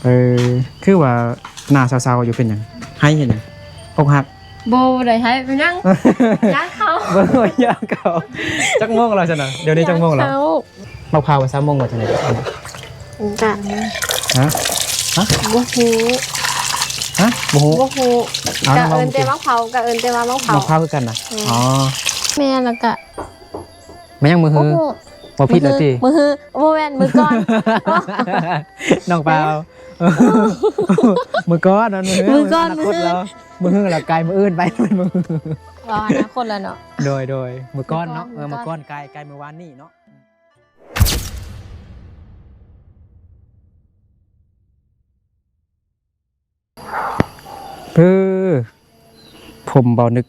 ເອີ ຄືວ່າໜ້າເສົ້າໆຢູ່ ເປັນຫຍັງ? ໄຫ້ເຮັດຫຍັງ? ອົກຫັກ? ບໍ່ ບໍ່ໄດ້ໄຫ້ ເປັນຫຍັງ? ຢ້ານເຂົາ ເບິ່ງວ່າຢ້ານເຂົາ. ຈັກໂມງແລ້ວຊັ້ນນະ? ດຽວນີ້ຈັກໂມງແລ້ວ? ຢ້ານເຂົາ. ໝາກພ້າວວ່າຊາວໂມງວ່າຈັ່ງໃດ? ກະ ຮະ? ຮະ? ບໍ່ຮູ້. ຮະ? ບໍ່ຮູ້? ບໍ່ຮູ້. ເອົາ ກະເອີ້ນແຕ່ໝາກພ້າວ ກະເອີ້ນແຕ່ວ່າໝາກພ້າວ. ໝາກພ້າວຄືກັນນະ? ອືມ. ອໍ ແມ່ນ. ແລ້ວກະ ແມ່ນຫຍັງ? ມື້ຮື. ບໍ່ຮູ້. ບໍ່ຜິດແລ້ວຕິ? ມື້ຮື ມື້ຮື ບໍ່ແມ່ນ ມື້ກ່ອນ. ນ້ອງປາວ ມື້ກ່ອນ ມື້ຮື ມື້ກ່ອນ ອະນາຄົດແລ້ວ. ມື້ຮື ມື້ຮືແລ້ວ ກາຍມື້ອື່ນໄປ. ເວົ້າອະນາຄົດແລ້ວເນາະ. ໂດຍ ໂດຍ ມື້ກ່ອນເນາະ. ມື້ ເອີ ມື້ກ່ອນ ມື້ກ່ອນ ກາຍ ກາຍມື້ວານນີ້ເນາະ. ເອີ ຜົມເບົານຶກ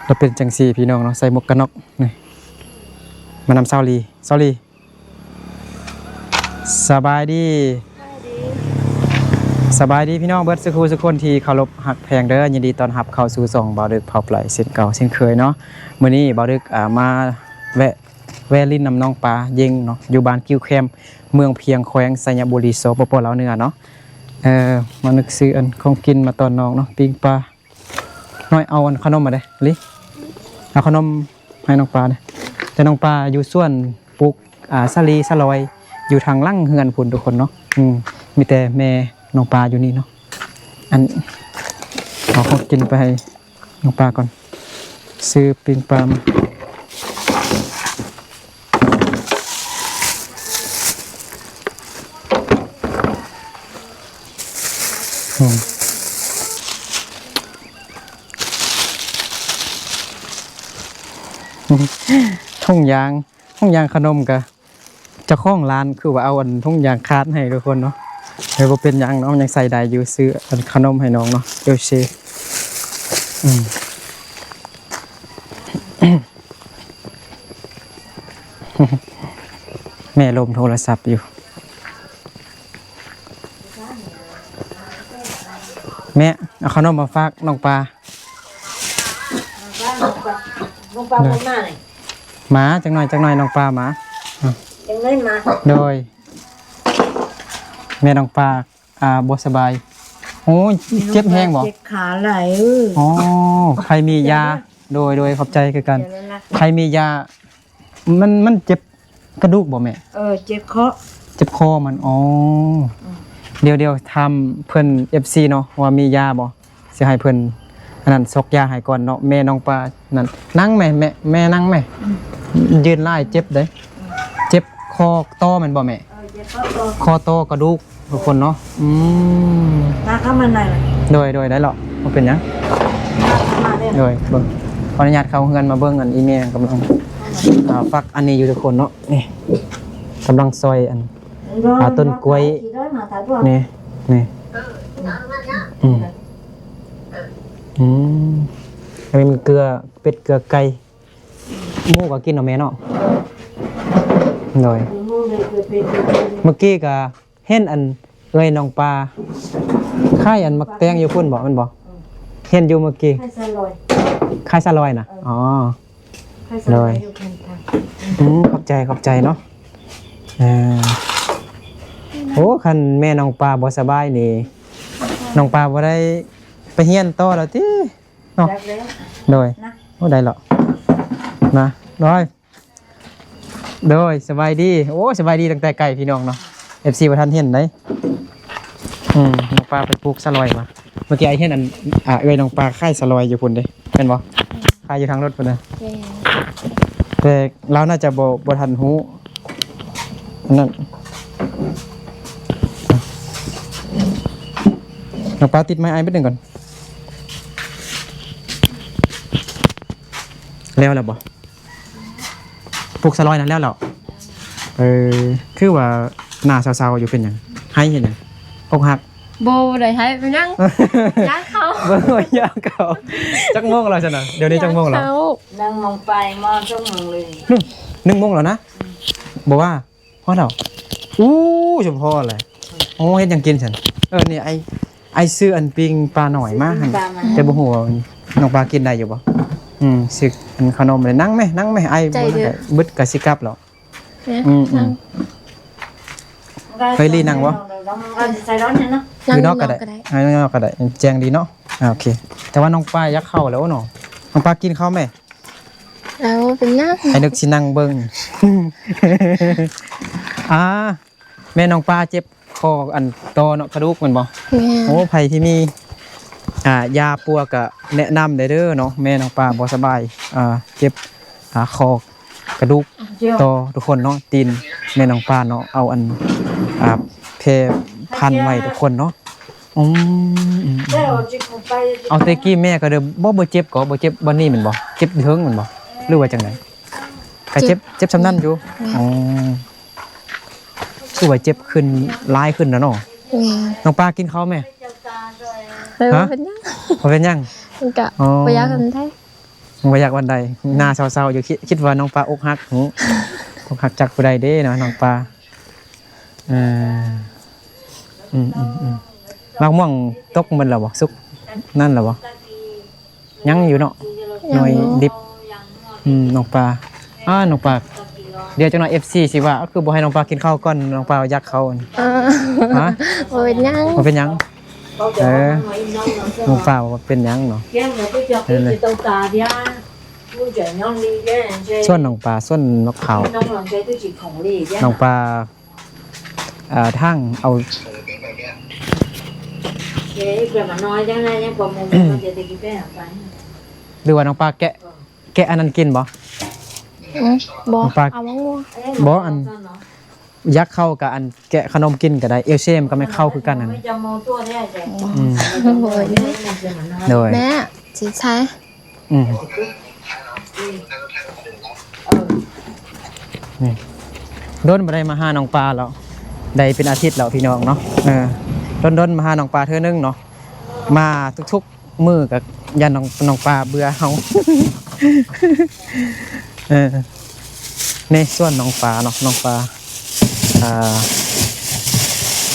ລະເປັນຈັ່ງຊີ້ພີ່ນ້ອງເນາະ. ໃສ່ໝວກກັນນັອກນີ້ ມານຳສາວລີ. ສາວລີ ສະບາຍດີ. ສະບາຍດີພີ່ນ້ອງເບິດສູ່ຜູ້ສູ່ຄົນທີ່ເຄົາລົບຮັກແພງເດີ. ຍິນດີຕ້ອນຮັບເຂົ້າສູ່ຊ່ອງເບົາດຶກເຜົາປາຍເຊັ່ນເກົ່າເຊັ່ນເຄີຍເນາະ. ມື້ນີ້ເບົາດຶກ ອ່າ ມາແວະ ແວ່ຫຼິ້ນນຳນ້ອງປາເຢັງເນາະ ຢູ່ບ້ານກິ່ວແຄມ ເມືອງພຽງ ແຂວງໄຊຍະບູລີ ສປປ ລາວເໜືອເນາະ. ເອີ ມານຶກຊື້ອັນຂອງກິນມາຕ້ອນນ້ອງເນາະ ປີ້ງປາ. ນ້ອຍ ເອົາອັນຂະໜົມມາເດ້ ລີ ເອົາຂະໜົມໃຫ້ນ້ອງປາເດ້. ແຕ່ນ້ອງປາຢູ່ສວນປູກ ອ່າ ສາລີສາລອຍ ຢູ່ທາງຫຼັງເຮືອນພຸ້ນທຸກຄົນເນາະ. ອືມ ມີແຕ່ແມ່ນ້ອງປາຢູ່ນີ້ເນາະ. ອັນ ເອົາຂອງກິນໄປໃຫ້ ນ້ອງປາກ່ອນ ຊື້ປີ້ງປາມາ. ອືມ ຖົງຢາງ ຖົງຢາງຂະໜົມກະ ເຈົ້າຂອງຮ້ານຄືວ່າເອົາອັນຖົງຢາງຂາດໃຫ້ທຸກຄົນເນາະ. ເອີ ບໍ່ເປັນຫຍັງເນາະ ມັນຍັງໃສ່ໄດ້ຢູ່. ຊື້ອັນຂະໜົມໃຫ້ນ້ອງເນາະ ໂອເຄ. ອືມ ແມ່ລົມໂທລະສັບຢູ່. ແມ່ ເອົາຂະໜົມມາຝາກນ້ອງປາ. ນ້ອງປາ ນ້ອງປາ ນ້ອງປາບໍ່ມານີ້? ມາ ຈັກໜ່ອຍ ຈັກໜ່ອຍນ້ອງປາມາ. ອືມ ຈັກໜ່ອຍມາ. ໂດຍ ແມ່ນ້ອງປາ ອ່າ ບໍ່ສະບາຍ. ໂອ້ຍ ເຈັບແຮງບໍ່? ເຈັບຂາຫຼາຍ. ເອີ ອໍ ໃຜມີຢາ? ໂດຍ ໂດຍ ຂອບໃຈຄືກັນ. ໃຜມີຢາ? ມັນ ມັນເຈັບກະດູກບໍ່ແມ່? ເອີ ເຈັບຄໍ ເຈັບຄໍມັນ. ອໍ ອືມ ດຽວ ດຽວຖາມເພິ່ນ ເອັຟຊີ ເນາະ ວ່າມີຢາບໍ່ ຊິໃຫ້ເພິ່ນອັນນັ້ນ ຊອກຢາໃຫ້ກ່ອນເນາະ. ແມ່ນ້ອງປານັ້ນ ນັ່ງແມ່ ແມ່ ແມ່ນັ່ງແມ່. ອືມ ຢືນຫຼາຍເຈັບເດ້. ອືມ ເຈັບ ຂໍ້ຕໍ່ແມ່ນບໍ່ແມ່? ເອີ ເຈັບຂໍ້ຕໍ່ ຂໍ້ຕໍ່ກະດູກທຸກຄົນເນາະ. ອືມ ມາເຂົ້າມາໃນ. ໂດຍ ໂດຍ ໄດ້ເລາະ ບໍ່ເປັນຫຍັງ. ມາເຂົ້າມາເດ້. ໂດຍ ເບິ່ງ ຂໍອະນຸຍາດເຂົ້າເຮືອນມາເບິ່ງ ອັນອີແມ່ກຳລັງ ອ່າ ຟັກອັນນີ້ຢູ່ທຸກຄົນເນາະ. ນີ້ ກຳລັງຊອຍອັນ ອ່າ ຕົ້ນກ້ວຍ ນີ້ ນີ້. ອືມ ອືມ ອັນນີ້ມັນເກືອເປັດເກືອໄກ່. ໝູກະກິນເນາະແມ່ເນາະ. ໂດຍ ມື້ກີ້ກະເຫັນອັນເອື້ອຍນ້ອງປາຂາຍອັນໝາກແຕງຢູ່ພຸ້ນບໍ່ ແມ່ນບໍ່? ເຫັນຢູ່ມື້ກີ້ ຂາຍສາລອຍ ຂາຍສາລອຍນະ. ເອີ ອໍ ຂາຍສາລອຍ ໂດຍ ຢູ່ເທິງທາງ. ອືມ ຂອບໃຈ ຂອບໃຈເນາະ. ເອີ ໂອ້ ຄັນແມ່ນ້ອງປາບໍ່ສະບາຍນີ້ ນ້ອງປາບໍ່ໄດ້ໄປຮຽນຕໍ່ແລ້ວຕິ? ເນາະ ຈັກແລ້ວ ໂດຍ ນະ ໂອ້ ໄດ້ເລາະນະ. ໂດຍ ໂດຍ ສະບາຍດີ. ໂອ້ ສະບາຍດີຕັ້ງແຕ່ໄກພີ່ນ້ອງເນາະ ເອັຟຊີ ບໍ່ທັນເຫັນໄດ. ອືມ ນ້ອງປາໄປປູກສາລອຍມາ. ເມື່ອກີ້ອ້າຍເຫັນອັນ ອ່າ ເອື້ອຍນ້ອງປາຂາຍສາລອຍຢູ່ພຸ້ນເດ້ ແມ່ນບໍ່? ຂາຍຢູ່ທາງລົດພຸ້ນນະ. ແມ່ນ ແຕ່ລາວໜ້າຈະບໍ່ ບໍ່ທັນຮູ້ອັນນັ້ນ. ນ້ອງປາຕິດໄມອ້າຍເບັດໜຶ່ງກ່ອນ. ແລ້ວແລ້ວບໍ່? ປູກສາລອຍນັ້ນແລ້ວແລ້ວ. ເອີ ຄືວ່າໜ້າເສົ້າໆຢູ່ ເປັນຫຍັງ? ໄຫ້ເຮັດຫຍັງ? ອົກຫັກ? ບໍ່ ບໍ່ໄດ້ໄຫ້ ເປັນຫຍັງ? ຢ້ານເຂົາ ເບິ່ງວ່າຢ້ານເຂົາ. ຈັກໂມງແລ້ວຊັ້ນນະ? ດຽວນີ້ຈັກໂມງແລ້ວ? ໜຶ່ງໂມງປາຍ ມາສອງໂມງເລີຍ. ໜຶ່ງ ໜຶ່ງໂມງແລ້ວນະ? ບໍ່ວ່າ ພໍແລ້ວ. ອູ້ ສົມພໍແຫຼະ. ໂອ້ ເຮັດຫຍັງກິນຊັ້ນ? ເອີ ນີ້ ອ້າຍ ອ້າຍຊື້ອັນປີ້ງປາໜ້ອຍມາຫັ້ນ ປີ້ງປາມາ ແຕ່ບໍ່ຮູ້ວ່ານ້ອງປາກິນໄດ້ຢູ່ບໍ່? ອືມ ຊື້ອັນຂະໜົມ. ນັ່ງແມ ນັ່ງແມ ອ້າຍ ໃຈເດີ ບໍ່ນັ້ນກະບຶດກະຊິກັບແລ້ວ. ອືມ ອືມ ເຄີຍລີນັ່ງບໍ່? ລອງ ເອົາໃສ່ຮ້ອນເນາະ ຢູ່ນອກກໍໄດ້ ຢູ່ນອກກໍໄດ້ ອ່າ ຢູ່ນອກກໍໄດ້ ແຈ້ງດີເນາະ. ອ່າ ໂອເຄ ແຕ່ວ່ານ້ອງປາຢາກເຂົ້າແລ້ວເນາະ ນ້ອງປາກິນເຂົ້າແມ້? ເອົາ ເປັນຫຍັງ? ໃຫ້ນຶກຊິນັ່ງເບິ່ງ ອ່າ ແມ່ນ້ອງປາເຈັບຂໍ້ອັນຕໍ່ເນາະ ກະດູກແມ່ນບໍ່? ແມ່ນ. ໂອ້ ໃຜທີ່ມີ ອ່າ ຢາປົວກະແນະນຳໄດ້ເດີເນາະ ແມ່ນ້ອງປາບໍ່ສະບາຍ ອ່າ ເຈັບ ອ່າ ຂໍ້ກະດູກຕໍ່ທຸກຄົນເນາະ ຕີນແມ່ນ້ອງປາເນາະ ເອົາອັນ ອ່າ ແຜ່ພັນໄວ້ທຸກຄົນເນາະ. ອືມ ເອົາແຕ່ກີ້ແມ່ກໍເດີ ບໍ່ ບໍ່ເຈັບກໍ ບໍ່ເຈັບບ່ອນນີ້ແມ່ນບໍ່? ເຈັບເທິງແມ່ນບໍ່ ຫຼືວ່າຈັ່ງໃດ? ກໍເຈັບ ເຈັບ ເຈັບສ່ຳນັ້ນຢູ່. ແມ່ນ. ອໍ ຄືວ່າເຈັບຂຶ້ນ ຫຼາຍຂຶ້ນແລ້ວເນາະ. ແມ່ນ. ນ້ອງປາກິນເຂົ້າແມ້? ເອີ ຮະ? ບໍ່ເປັນຫຍັງ ບໍ່ເປັນຫຍັງ ມັນກະ ອໍ ບໍ່ຢາກປານໃດ ບໍ່ຢາກປານໃດ ໜ້າເສົ້າໆຢູ່ ຄິດ ຄິດວ່ານ້ອງປາອົກຫັກ ຫື ອົກຫັກຈາກຜູ້ໃດເດ້ເນາະ ນ້ອງປາ. ເອີ ອືມໆໆ ໝາກມ່ວງຕົກໝົດແລ້ວບໍ່? ສຸກນັ້ນແລ້ວບໍ່? ຍັງຢູ່ເນາະ ຍັງຢູ່ ໜ່ວຍດິບ. ອືມ ນ້ອງປາ ອ້າ ນ້ອງປາ ດຽວຈັກໜ່ອຍ ເອັຟຊີ ຊິວ່າ ເອົາ ຄືບໍ່ໃຫ້ນ້ອງປາກິນເຂົ້າກ່ອນ ນ້ອງປາຢາກເຂົ້າ. ເອີ ຮະ? ບໍ່ເປັນຫຍັງ ບໍ່ເປັນຫຍັງ. ເອີ ນ້ອງປາບໍ່ເປັນຫຍັງເນາະ. ເອີ ສ່ວນນ້ອງປາ ສ່ວນນກເຂົາ ນ້ອງປາ ເອີ ທາງເອົາ ຫຼືວ່ານ້ອງປາແກະ ແກະອັນນັ້ນກິນບໍ່? ອືມ ບໍ່ ນ້ອງປາ ເອົາມະມ່ວງ ບໍ່ ອັນ ຢາກເຂົ້າກະອັນແກະຂະໜົມກິນກໍໄດ້ ເອວເຊມກໍແມ່ນເຂົ້າຄືກັນຫັ້ນ. ອືມ ໂດຍ ແມ່ ຊິໃສ່ ອືມ ນີ້ ດົນບໍ່ໄດ້ມາຫານ້ອງປາແລ້ວ ໄດ້ເປັນອາທິດແລ້ວພີ່ນ້ອງເນາະ. ເອີ ດົນໆມາຫານ້ອງປາເທື່ອໜຶ່ງເນາະ ມາທຸກໆມື້ກໍຢ້ານນ້ອງ ນ້ອງປາເບື່ອເຮົາ. ເອີ ໃນສວນນ້ອງປາເນາະ ນ້ອງປາ ອ່າ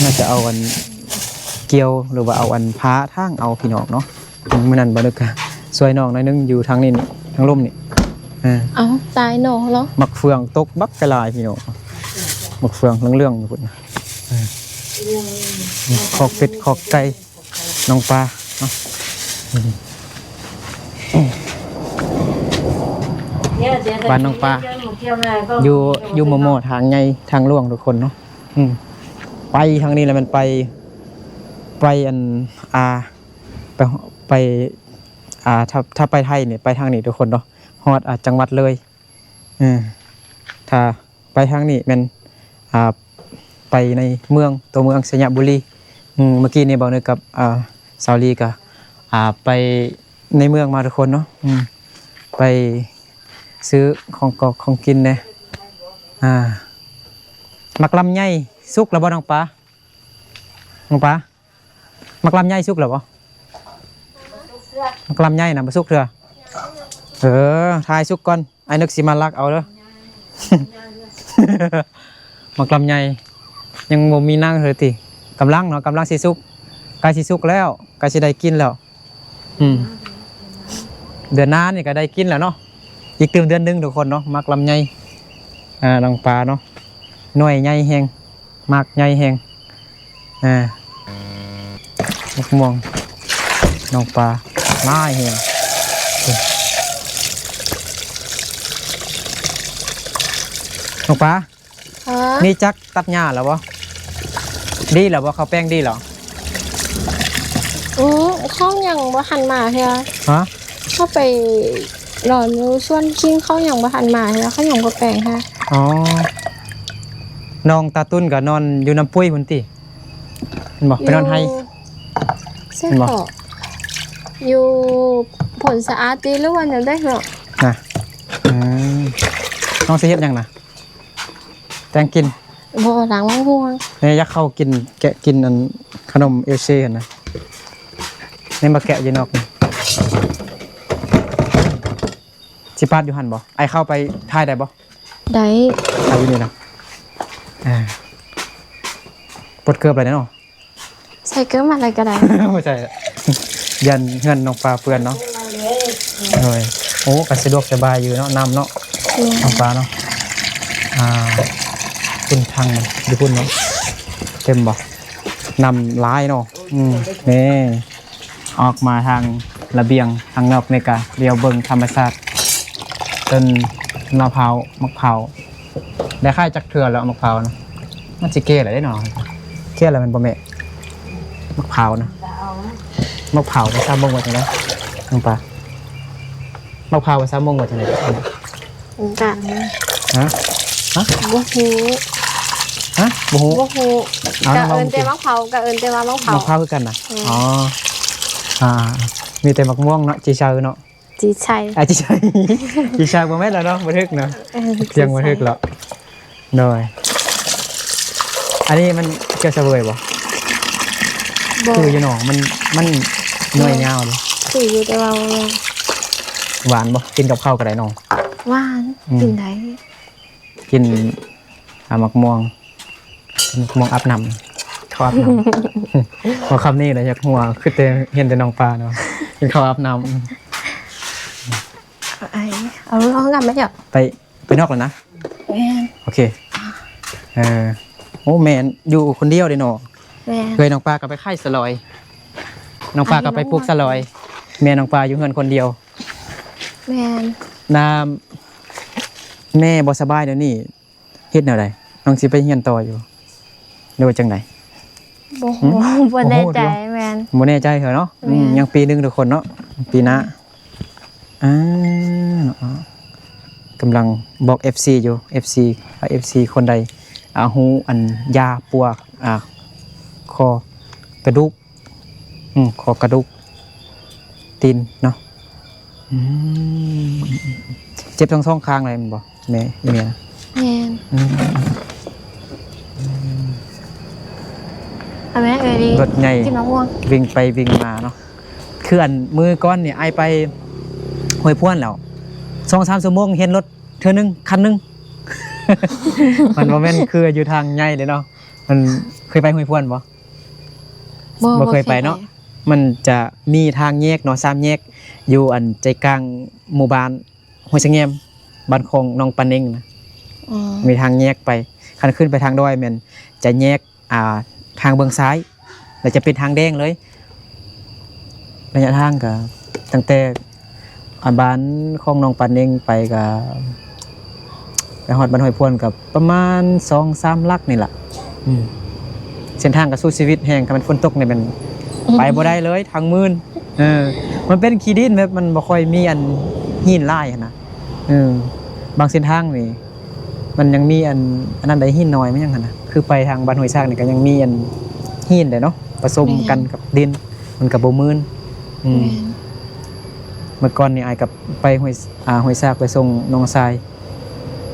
ໜ້າຈະເອົາອັນກ່ຽວ ຫຼືວ່າເອົາອັນພາທາງເອົາພີ່ນ້ອງເນາະ. ມື້ນັ້ນບໍ່ນຶກກະຊ່ວຍນ້ອງໜ້ອຍໜຶ່ງ ຢູ່ທາງນີ້ນີ້ ທາງລຸ່ມນີ້. ເອີ ເອົາ ຕາຍນ້ອງເນາະ ໝາກເຟືອງຕົກບັກກະຫຼາຍພີ່ນ້ອງ ໝາກເຟືອງເຫຼືອງໆຢູ່ພຸ້ນ. ເອີ ຄອກເປັດຄອກໄກ່ ນ້ອງປາເນາະ ບ້ານນ້ອງປາ ຢູ່ ຢູ່ມໍ່ໆ ທາງໃຫຍ່ທາງຫຼວງທຸກຄົນເນາະ. ອືມ ໄປທາງນີ້ແລ້ວແມ່ນໄປ ໄປອັນ ອ່າ ໄປ ໄປ ອ່າ ຖ້າ ຖ້າໄປໄທນີ້ ໄປທາງນີ້ທຸກຄົນເນາະ ຮອດ ອ່າ ຈັງຫວັດເລີຍ. ເອີ ຖ້າໄປທາງນີ້ແມ່ນ ອ່າ ໄປໃນເມືອງ ຕົວເມືອງໄຊຍະບູລີ. ອືມ ເມື່ອກີ້ນີ້ເບົານຶກກັບ ອ່າ ສາວລີກະ ອ່າ ໄປໃນເມືອງມາທຸກຄົນເນາະ. ອືມ ໄປຊື້ຂອງກອກຂອງກິນແດ່. ອ່າ ໝາກລຳໄຍສຸກແລ້ວບໍ່ນ້ອງປາ? ນ້ອງປາ ໝາກລຳໄຍສຸກແລ້ວບໍ່? ໝາກລຳໄຍນະບໍ່ສຸກເທື່ອ. ເອີ ຖ້າໃຫ້ສຸກກ່ອນ ອ້າຍນຶກຊິມາລັກເອົາເດີ. ໝາກລຳໄຍຍັງບໍ່ມີນາງເທື່ອຕິ? ກຳລັງເນາະ ກຳລັງຊິສຸກ ໃກ້ຊິສຸກແລ້ວ ໃກ້ຊິໄດ້ກິນແລ້ວ. ອືມ ເດືອນໜ້ານີ້ກໍໄດ້ກິນແລ້ວເນາະ ອີກຕື່ມເດືອນໜຶ່ງທຸກຄົນເນາະ. ໝາກລຳໄຍ ອ່າ ນ້ອງປາເນາະ ໜ່ວຍໃຫຍ່ແຮງ ໝາກໃຫຍ່ແຮງ. ອ່າ ໝາກມ່ວງນ້ອງປາຫຼາຍແຮງ. ນ້ອງປາ ຮະ? ມີຈັກຕັດຫຍ້າແລ້ວບໍ່? ດີແລ້ວບໍ່? ເຂົ້າແປ້ງດີແລ້ວ? ອື ເຂົາຍັງບໍ່ທັນມາເທື່ອ. ຮະ? ເຂົາໄປນອນຢູ່ສວນຄິງ ເຂົາຍັງບໍ່ທັນມາເທື່ອ ເຂົາຍັງບໍ່ແປ້ງເທື່ອ. ອໍ ນ້ອງຕາຕຸ້ນກໍນອນຢູ່ນ້ຳປຸ້ຍພຸ້ນຕິ ແມ່ນບໍ່? ໄປນອນໄຮ່ ຢູ່ ໃສ ແມ່ນບໍ່? ເກາະ ຢູ່ໂພນສະອາດຕິ ຫຼືວ່າແນວໃດເນາະ? ນະ ອືມ ນ້ອງຊິເຮັດຫຍັງນະ? ແຕ່ງກິນ ບໍ່ ລ້າງໝາກມ່ວງ. ແມ່ຢາກເຂົ້າກິນ ແກະກິນອັນຂະໜົມເອວເຊຫັ້ນນະ. ແມ່ມາແກະຢູ່ນອກນີ້ ຊິປາດຢູ່ຫັ້ນບໍ່? ອ້າຍເຂົ້າໄປຖ່າຍໄດ້ບໍ່? ໄດ້ ຖ່າຍຢູ່ນີ້ນະ. ອ່າ ປົດເກີບໄດ້ເນາະ. ໃສ່ເກີບມາໄດ້ກໍໄດ້ ບໍ່ໃສ່ ຢ້ານເຮືອນນ້ອງປາເປື້ອນເນາະ. ໂດຍ ໂອ້ ກໍສະດວກສະບາຍຢູ່ເນາະ ນ້ຳເນາະ ແມ່ນ ນ້ອງປາເນາະ. ອ່າ ຄຸນຖັງຢູ່ພຸ້ນເນາະ ເຕັມບໍ່? ນ້ຳຫຼາຍເນາະ. ອືມ ນີ້ ອອກມາທາງລະບຽງທາງນອກນີ້ກະຫຼຽວເບິ່ງທຳມະຊາດ ຕົ້ນມະພ້າວ ໝາກພ້າວ. ໄດ້ຂາຍຈັກເທື່ອແລ້ວໝາກພ້າວນະ? ມັນຊິແກ່ແລ້ວເດ້ເນາະ. ແກ່ແລ້ວແມ່ນບໍ່ແມ່? ໝາກພ້າວນະ ໝາກພ້າວພາສາມົ້ງວ່າຈັ່ງໃດນ້ອງປາ? ໝາກພ້າວພາສາມົ້ງວ່າຈັ່ງໃດ? ກະ ຮະ? ຮະ? ບໍ່ຮູ້ ຮະ? ບໍ່ຮູ້? ບໍ່ຮູ້. ເອົາ ກະເອີ້ນແຕ່ໝາກພ້າວ ກະເອີ້ນແຕ່ວ່າໝາກພ້າວ ໝາກພ້າວຄືກັນນະ. ອືມ ອໍ ອ່າ ມີແຕ່ໝາກມ່ວງເນາະ ຈີໄຊເນາະ. ຈີໄຊ ອ່າ ຈີໄຊ ຈີໄຊບໍ່ແມ່ນແລ້ວເນາະ ບໍ່ຖືກເນາະ. ເອີ ຈຽງບໍ່ຖືກແລ້ວ. ໂດຍ ອັນນີ້ມັນເກີດສະເຫວີຍບໍ່? ບໍ່ ຄືຢູ່ເນາະ ມັນ ມັນໜ່ວຍຍາວເດ້. ຄືຢູ່ ແຕ່ວ່າບໍ່ແມ່ນ. ຫວານບໍ່? ກິນກັບເຂົ້າກໍໄດ້ເນາະ. ຫວານ ອືມ ກິນໄດ້. ກິນ ອ່າ ໝາກມ່ວງ ໝາກມ່ວງອາບນ້ຳ ເຂົ້າອາບນ້ຳ. ເວົ້າຄຳນີ້ແຫຼະຢາກຫົວ ຄືແຕ່ເຫັນແຕ່ນ້ອງປາເນາະ ກິນເຂົ້າອາບນ້ຳ. ເອົາ ເອົາລອງກັນໄປເຖາະ. ໄປ ໄປນອກແລ້ວນະ? ແມ່ນ. ໂອເຄ. ເອີ ໂອ້ ແມ່ນ ຢູ່ຄົນດຽວເດ້ເນາະ. ແມ່ນ. ເອີຍ ນ້ອງປາກໍໄປຂາຍສະຫຼອຍ ນ້ອງປາກໍໄປປູກສະຫຼອຍ. ແມ່ນ້ອງປາຢູ່ເຮືອນຄົນດຽວ. ແມ່ນ. ນ້າ ແມ່ບໍ່ສະບາຍດຽວນີ້ ເຮັດແນວໃດ? ນ້ອງຊິໄປຮຽນຕໍ່ຢູ່ ຫຼືວ່າຈັ່ງໃດ? ບໍ່ ຫື? ບໍ່ແນ່ໃຈ. ບໍ່ຮູ້ຕິ? ແມ່ນ ບໍ່ແນ່ໃຈເທື່ອເນາະ. ແມ່ນ. ອືມ ຍັງປີໜຶ່ງທຸກຄົນເນາະ ປີໜ້າ. ອ່າ ກຳລັງບອກເອັຟຊີຢູ່ ເອັຟຊີ ຖ້າເອັຟຊີຄົນໃດ ອ່າ ຮູ້ອັນຢາປົວ ອ່າ ຂໍ້ກະດູກ ອືມ ຂໍ້ກະດູກຕີນເນາະ. ອືມ ເຈັບທັງສອງຂ້າງເລີຍແມ່ນບໍ່ແມ່? ອີແມ່ນ. ແມ່ນ. ອືມ ເອົາແມ່ເອີຍ ລົດໃຫຍ່ ກິນມະມ່ວງ ວິ່ງໄປວິ່ງມາເນາະ. ຄືອັນມື້ກ່ອນນີ້ອ້າຍໄປຫ້ວຍພວນແລ້ວ ສອງສາມຊົ່ວໂມງເຫັນລົດເທື່ອໜຶ່ງຄັນໜຶ່ງ. ມັນບໍ່ແມ່ນຄືຢູ່ທາງໃຫຍ່ເດ້ເນາະ. ມັນເຄີຍໄປຫ້ວຍພວນບໍ່? ບໍ່ ບໍ່ເຄີຍໄປເນາະ. ບໍ່ເຄີຍໄປ. ມັນຈະມີທາງແຍກເນາະ ສາມແຍກ ຢູ່ອັນໃຈກາງໝູ່ບ້ານຫ້ວຍສະແງມ ບ້ານຂອງນ້ອງປາເນັ່ງນະ. ອໍ ມີທາງແຍກໄປ ຄັນຂຶ້ນໄປທາງດອຍແມ່ນຈະແຍກ ອ່າ ທາງເບື້ອງຊ້າຍ ແລ້ວຈະເປັນທາງແດງເລີຍ. ໄລຍະທາງກະຕັ້ງແຕ່ ອ່າ ບ້ານຂອງນ້ອງປາເນັ່ງໄປກະ ໄປຮອດບ້ານຫ້ວຍພວນກະປະມານສອງສາມຫຼັກນີ້ລະ. ອືມ ເສັ້ນທາງກະສູ້ຊີວິດແຮງ ຄັນແມ່ນຝົນຕົກນີ້ແມ່ນ ອືມ ໄປບໍ່ໄດ້ເລີຍ ທາງມື່ນ. ເອີ ມັນເປັນຂີ້ດິນ ແບບມັນບໍ່ຄ່ອຍມີອັນຫີນຫຼາຍຫັ້ນນະ. ເອີ ບາງເສັ້ນທາງນີ້ ມັນຍັງມີອັນ ອັນນັ້ນໃດ ຫີນນ້ອຍ ມັນຫຍັງຫັ້ນນະ ຄືໄປທາງບ້ານຫ້ວຍຊາກນີ້ກໍຍັງມີອັນຫີນໄດເນາະ ປະສົມ ແມ່ນ ກັນກັບດິນ ມັນກໍບໍ່ມື່ນ. ອືມ ແມ່ນ. ເມື່ອກ່ອນນີ້ອ້າຍກໍໄປຫ້ວຍ ອ່າ ຫ້ວຍຊາກໄປສົ່ງນ້ອງຊາຍ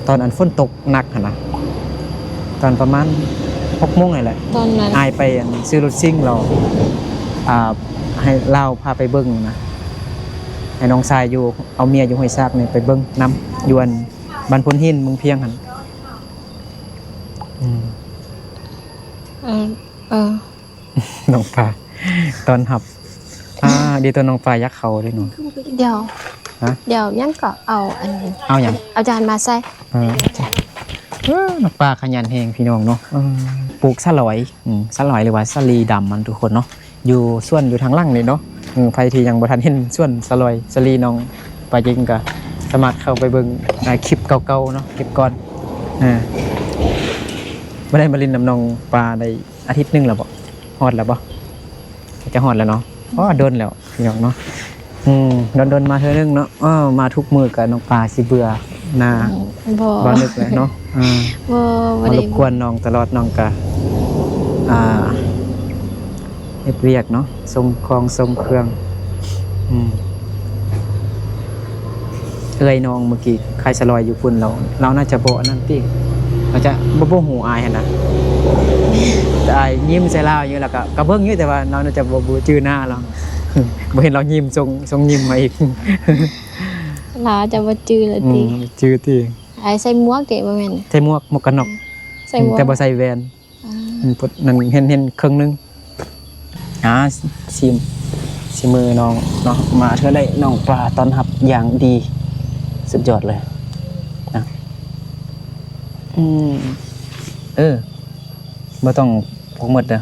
ຕອນອັນຝົນຕົກໜັກຫັ້ນນະ ຕອນປະມານຫົກໂມງນີ້ແຫຼະ ຕອນນັ້ນອ້າຍໄປອັນຊື້ລົດຊິງແລ້ວ ອ່າ ໃຫ້ລາວພາໄປເບິ່ງນະ ໃຫ້ນ້ອງຊາຍຢູ່ ເອົາເມຍຢູ່ຫ້ວຍຊາກນີ້ໄປເບິ່ງນຳ ຢູ່ອັນ ບ້ານໂພນຫີນ ເມືອງພຽງຫັ້ນ. ອືມ ເອີ ເອີ ນ້ອງປາຕ້ອນຮັບ ອ່າ ດີຕົວນ້ອງປາຢາກເຂົ້າເດ້ເນາະ. ດຽວ ຮະ? ດຽວຍັງກໍເອົາອັນ ເອົາຫຍັງ? ເອົາຈານມາໃສ່. ເອີ ເອີ ນ້ອງປາຂະຫຍັນແຮງພີ່ນ້ອງເນາະ. ເອີ ປູກສະຫຼອຍ ອືມ ສະຫຼອຍ ຫຼືວ່າສາລີດຳ ມັນທຸກຄົນເນາະ. ຢູ່ສວນຢູ່ທາງຫຼັງນີ້ເນາະ. ເອີ ໃຜທີ່ຍັງບໍ່ທັນເຫັນສວນສະຫຼອຍສາລີນ້ອງປາຈິງ ກໍສາມາດເຂົ້າໄປເບິ່ງ ອ່າ ຄລິບເກົ່າໆເນາະ ຄລິບກ່ອນ. ອ່າ ບໍ່ໄດ້ມາຫຼິ້ນນຳນ້ອງປາໄດ້ອາທິດໜຶ່ງແລ້ວບໍ? ຮອດແລ້ວບໍ? ຈະຮອດແລ້ວເນາະ. ອໍ ດົນແລ້ວ ພີ່ນ້ອງເນາະ. ອືມ ດົນໆມາເທື່ອໜຶ່ງເນາະ. ເອີ ມາທຸກມື້ກະນ້ອງປາຊິເບື່ອໜ້າ ອືມ ບໍ່ ບໍ່ນຶກແລ້ວເນາະ. ເອີ ບໍ່ ບໍ່ໄດ້ ມາລົບກວນນ້ອງຕະຫຼອດ ນ້ອງກະ ອ່າ ເຮັດວຽກເນາະ ສົ່ງຂອງສົ່ງເຄື່ອງ. ອືມ ເອື້ອຍນ້ອງເມື່ອກີ້ຂາຍສະຫຼອຍຢູ່ພຸ້ນ ລາວ ລາວໜ້າຈະບໍ່ອັນນັ້ນຕິ ລາວຈະບໍ່ ບໍ່ຮູ້ອ້າຍຫັ້ນນະ. ແຕ່ອ້າຍຍິ້ມໃສ່ລາວຢູ່ ແລ້ວກະ ກະເບິ່ງຢູ່ ແຕ່ວ່າລາວໜ້າຈະບໍ່ ບໍ່ຈື່ໜ້າລາວ. ບໍ່ເຫັນລາວຍິ້ມ ສົ່ງ ສົ່ງຍິ້ມມາອີກ. ລາວຈະບໍ່ຈື່ແລ້ວຕິ? ອືມ ຈື່ຕິ? ອ້າຍໃສ່ໝວກເດ ບໍ່ແມ່ນ? ໃສ່ໝວກ ໝວກກັນນັອກ. ອືມ ໃສ່ໝວກ ແຕ່ບໍ່ໃສ່ແວ່ນ. ອືມ ນັ້ນເຫັນ ເຫັນເຄິ່ງໜຶ່ງ. ອ່າ ຊີມ ຊີມືນ້ອງເນາະ ມາເທື່ອໃດນ້ອງປາຕ້ອນຮັບຢ່າງດີ ສຸດຍອດເລີຍນະ. ອືມ ເອີ ບໍ່ຕ້ອງພວກໝົດເດີ.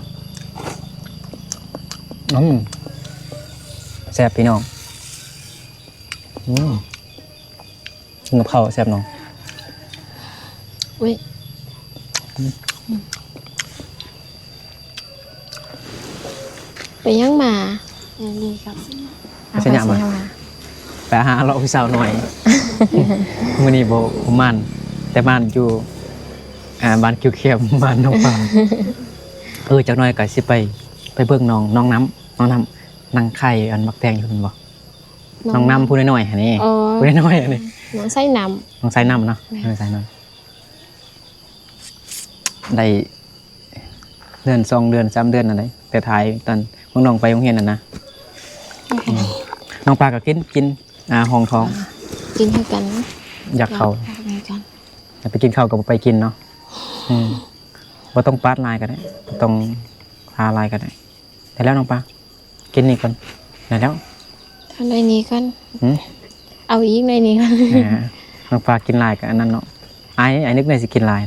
ອືມ ແຊບພີ່ນ້ອງ. ອືມ ກິນກັບເຂົ້າແຊບເນາະ. ອຸ້ຍ ອືມ ໄປຫຍັງມາ? ອັນນີ້ກັບ ໄປໄສມາ? ໄປຫາເລາະຜູ້ສາວນ້ອຍ. ມື້ນີ້ບໍ່ ບໍ່ມ່ານ ແຕ່ມ່ານຢູ່ ອ່າ ບ້ານຄິວແຄມ ບ້ານໜອງປາ. ເອີ ຈັກໜ້ອຍກໍຊິໄປ ໄປເບິ່ງໜອງ ໜອງນ້ຳ ໜອງນ້ຳ ນາງຂາຍອັນໝາກແຕງຢູ່ຫັ້ນບໍ່? ໜອງນ້ຳ ນ້ອງນ້ຳຜູ້ນ້ອຍໆຫັ້ນນີ້. ອໍ ຜູ້ນ້ອຍໆຫັ້ນນີ້ ໜອງໄຊນ້ຳ ໜອງໄຊນ້ຳເນາະ. ແມ່ນ ເອີ ໄຊນ້ຳ. ໄດ້ເດືອນ ສອງເດືອນ ສາມເດືອນນັ້ນແຫຼະ ແຕ່ທ້າຍຕອນນ້ອງໆໄປໂຮງຮຽນນັ້ນນະ. ອືມ ນ້ອງປາກໍກິນ ກິນ ອ່າ ຮອງທ້ອງ ກິນຄືກັນ ຢາກເຂົ້າ ຢາກເຂົ້າຄືກັນ. ຢາກໄປກິນເຂົ້າກໍບໍ່ໄປກິນເນາະ. ອືມ ບໍ່ຕ້ອງປາດຫຼາຍກໍໄດ້ ບໍ່ຕ້ອງທາຫຼາຍກໍໄດ້. ໄດ້ແລ້ວນ້ອງປາ ກິນນີ້ກ່ອນ. ໄດ້ແລ້ວ ເອົາໜ້ອຍນີ້ກ່ອນ. ຫືມ? ເອົາອີກໜ້ອຍນີ້ກ່ອນ. ອ່າ ນ້ອງປາກິນຫຼາຍກໍອັນນັ້ນເນາະ. ອ້າຍ ອ້າຍນຶກໜ້ອຍຊິກິນຫຼາຍ